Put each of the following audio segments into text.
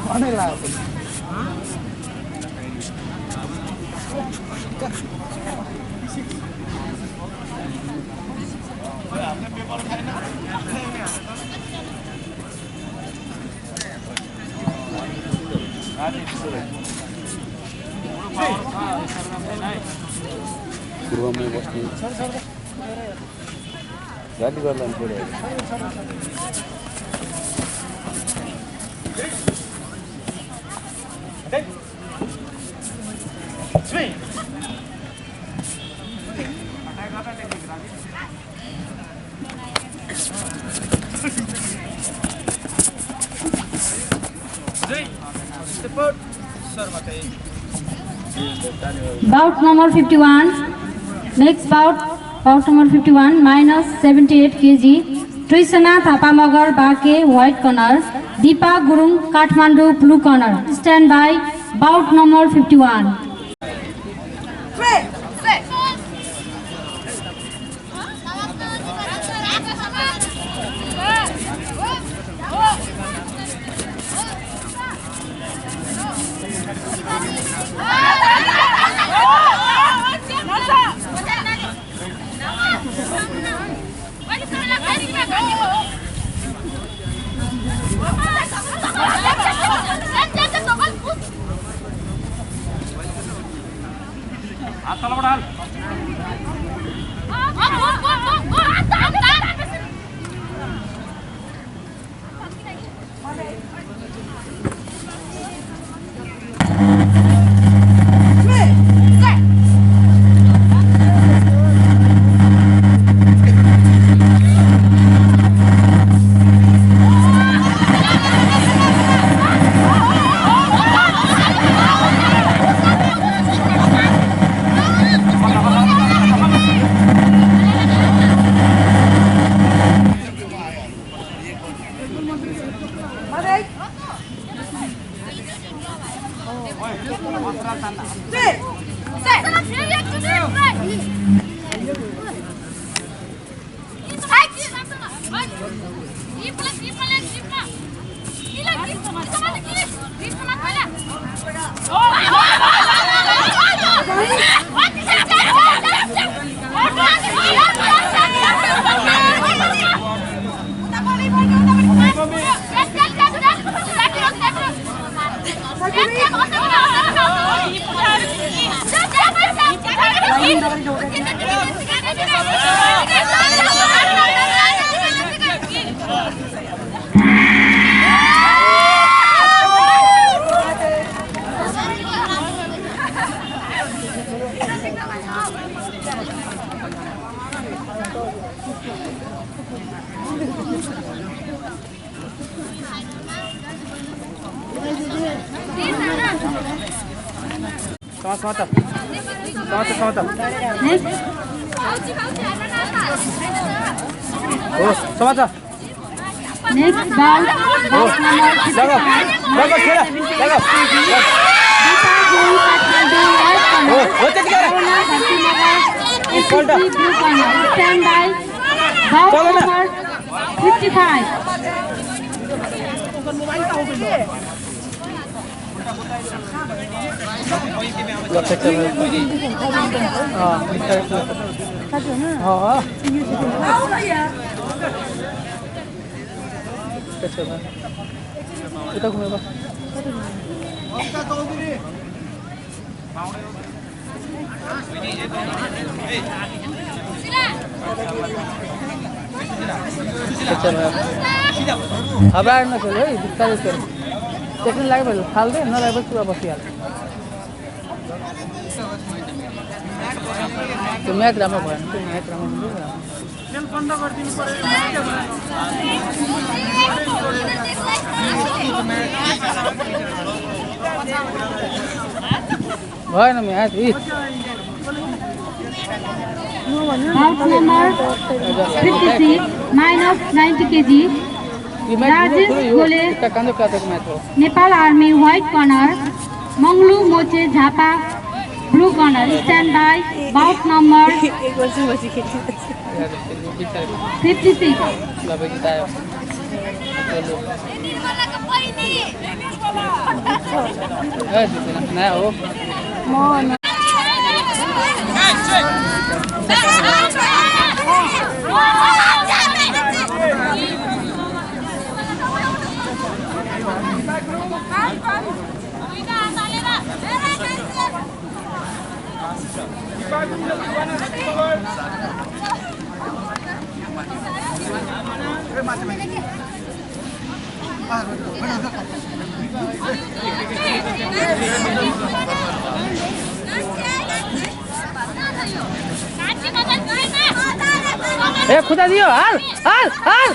Mana lah? Kurang bos ni. Jadi berlan kurang. Swing. Bout number 51. Next bout number 51 minus 78 kg. Trisana Thapamagar Bake white corner. Deepa Gurung Kathmandu blue corner. Stand by. Bout number 51. Atala padahal. Samata. Next. Oh, Samata. Next bout number 55. Jaga, khela, jaga. Oh, hote kya? Stand by. Bout number 55. Kita घूमे बा अब आएर नखेल है बिस्तारै खेल त्यसले लाग्यो भने फाल्दै नलागेपछि पुरा बसिहाल्छ त्यो म्याच राम्रो भएन त्यो म्याच राम्रो हुँदैन खेल बन्द गरिदिनु पर्यो भएन match Bout number 56 minus 90 kg. Rajesh Gole, Nepal Army white corner. Manglu Moche Jhapa blue corner. Stand by. Bout number 56. ना हो ए खुदा दियो हाल हाल हाल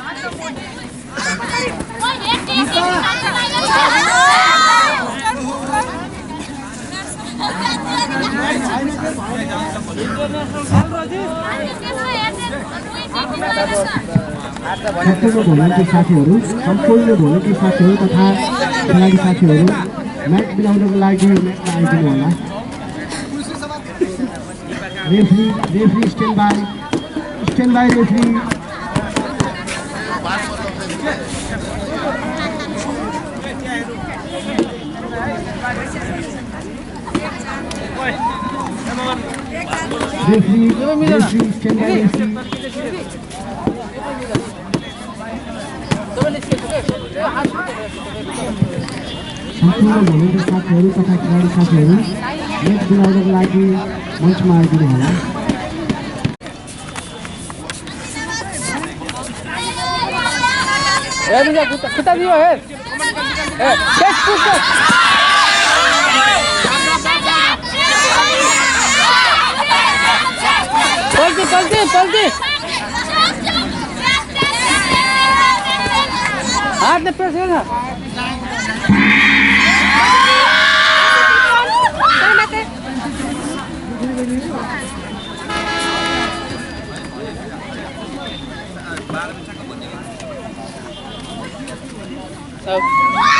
भोलिका साथीहरू सम्पूर्ण भोलिका साथीहरू तथा खेलाडी साथीहरू म्याच मिलाउनको लागि म्याचमा आइदिनु होला referee stand by referee stand by referee सम्पूर्ण भोलिका साथीहरू तथा खेलाडी साथीहरू म्याच मिलाउनको लागि मञ्चमा आइदिनु होला ए दुजा खुदा दियो है ए चेक पुश चलती हाथ में प्रेस करना अब